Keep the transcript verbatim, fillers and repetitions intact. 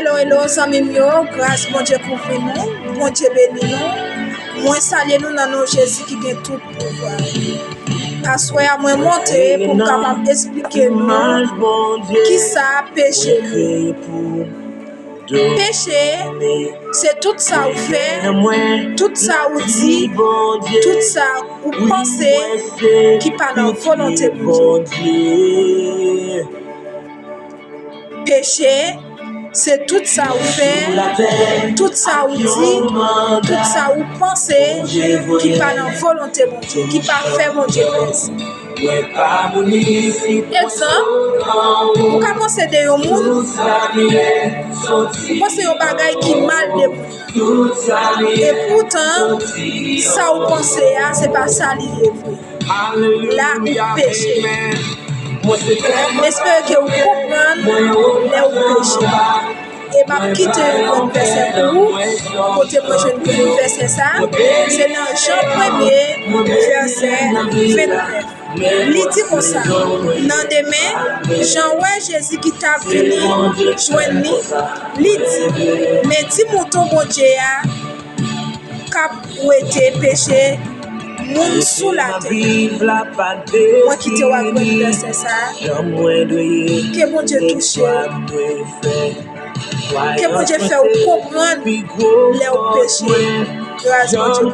Hello, hello, zanmi m yo, gras Bondye kouvri nou, Bondye beni nou. Mwen salye nou nan non Jezi ki gen tout pouvwa. Aswè a, mwen monte pou m kapab esplike nou kisa peche ye. Peche, se tout sa ou fè, tout sa ou di, tout sa ou panse ki pa nan volonte Bondye. Peche, se tout sa ou fè, tout sa ou di, tout sa ou panse ki pa nan volonte Bondye, ki pa fè Bondye plezi. Egzanp, ou ka panse de yon moun, ou panse yon bagay ki mal de moun nan. Epoutan, sa ou panse a, se pa sa li ye vre. La ou peche. M espere ke ou konprann lè ou peche. E m ap kite yon grenn vèsè pou ou. Kote mwen jwenn grenn vèsè sa? Se nan Jan premye, vèsè vennèf. Li di konsa, nan demen, Jan wè Jezi ki t ap vini jwenn li, li di, men Ti Mouton Bondye a k ap wete peche moun sou latè. Mwen kite w ak grenn vèsè sa a. Ke Bondye touche w. Ke Bondye fè w konprann lè w peche. Gras Bondye.